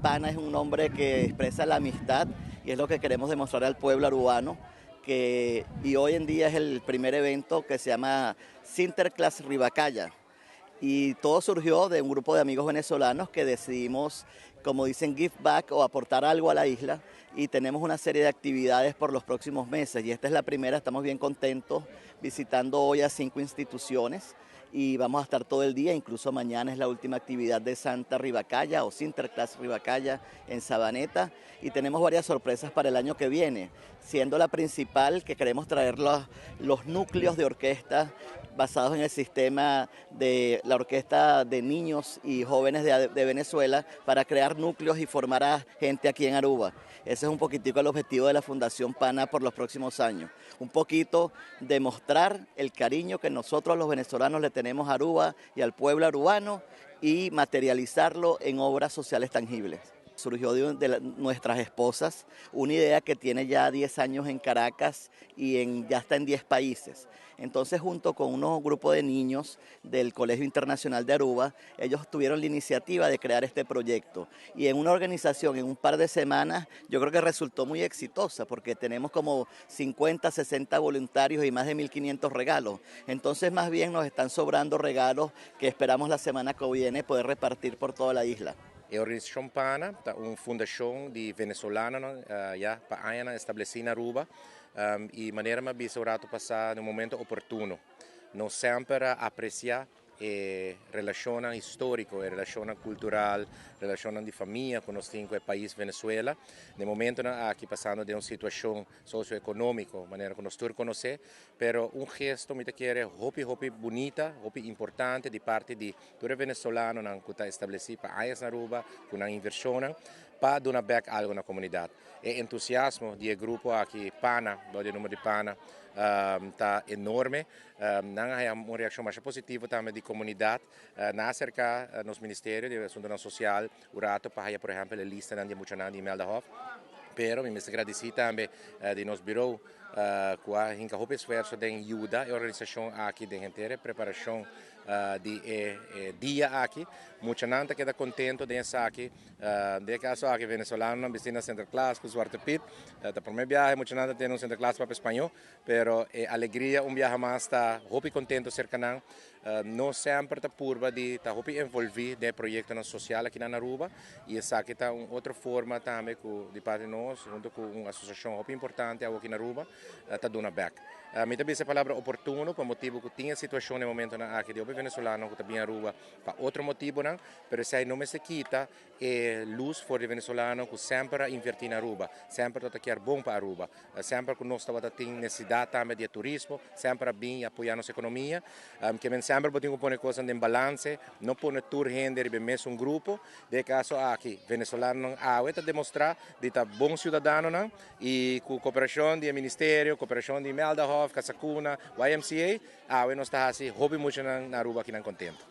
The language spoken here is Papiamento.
Pana es un nombre que expresa la amistad y es lo que queremos demostrar al pueblo arubano. Y hoy en día es el primer evento que se llama Sinterklaas Ribacaya. Y todo surgió de un grupo de amigos venezolanos que decidimos, como dicen, give back o aportar algo a la isla y tenemos una serie de actividades por los próximos meses y esta es la primera. Estamos bien contentos visitando hoy a cinco instituciones y vamos a estar todo el día, incluso mañana es la última actividad de Santa Ribacaya o Sinterklaas Ribacaya en Sabaneta y tenemos varias sorpresas para el año que viene, siendo la principal que queremos traer los núcleos de orquesta basados en el sistema de la orquesta de niños y jóvenes de Venezuela para crear núcleos y formar a gente aquí en Aruba. Ese es un poquitico el objetivo de la Fundación Pana por los próximos años. Un poquito demostrar el cariño que nosotros los venezolanos le tenemos a Aruba y al pueblo arubano y materializarlo en obras sociales tangibles. Surgió de nuestras esposas una idea que tiene ya 10 años en Caracas y ya está en 10 países. Entonces, junto con unos grupos de niños del Colegio Internacional de Aruba, ellos tuvieron la iniciativa de crear este proyecto. Y en una organización, en un par de semanas, yo creo que resultó muy exitosa porque tenemos como 50, 60 voluntarios y más de 1.500 regalos. Entonces, más bien nos están sobrando regalos que esperamos la semana que viene poder repartir por toda la isla. E organisashon PANA ta un fundashon di venezolano ya pa aña establesí na Aruba i manera mi a bisa ratu pasá, na un momento oportuno. Nos semper a apresiá e relashon históriko, e relashon kultural, relashon di famia ku nos tin ku e pais Venezuela. Na momento aki pasando den un situashon sosioekonómiko, manera ku nos tur konosé, pero un gesto mi kere hopi hopi bunita, hopi importante di parti di tur venezolano ku ta establesí pa aña na Aruba, ku un invershon pa duna back algo na komunidat. E entusiasmo di grupo aki PANA, di nòmber di PANA, ta enorme. Nan a un reakshon mas positivo tambe di komunidat. Nan a aserká nos Ministerio di Asuntu Sosial, un ratu pa, por ehèmpel, e lista di muchanan di Imeldahof. Pero mi ta gradisí tambe di nos bureau ku a hinka hopi esfuerso den yuda e organisashon aki den henter preparashon di e dia aki. Muchanan ta keda kontentu den esaki. Den kaso aki venezolano bistí na Sinterklaas ku Zwarte Piet. Ta promé biahe muchanan tin un Sinterklaas pa spañó, pero alegria un biahe mas ta hopi kontentu serka nan. Nos semper ta purba di ta hopi envolví den proyekto sosial aki na Aruba i esaki ta un otro forma tambe ku di parti nos huntu ku un asosiashon hopi importante aki na Aruba ta duna back. Mi tambe e palabra oportuno pa motibu ku tin e situashon na momento nan aki di hopi venezolano ku ta bin Aruba pa otro motibu nan, pero esei no mester kita e lus for di venezolano ku semper a invertí na Aruba, semper ta kier bon pa Aruba, semper ku nos tabata tin nesesidat tambe di turismo, semper a bin apoyá nos ekonomia, ke men semper bo tin ku pone kos den balanse, no pone tur hende riba mesun grupo. Den kaso aki, venezolano awe ta demostrá di ta bon siudadano nan i ku kooperashon di ministerio, kooperashon di Imeldahof, Casa Cuna, YMCA, awe nos ta hasi hopi muchanan na Aruba aki nan kontentu.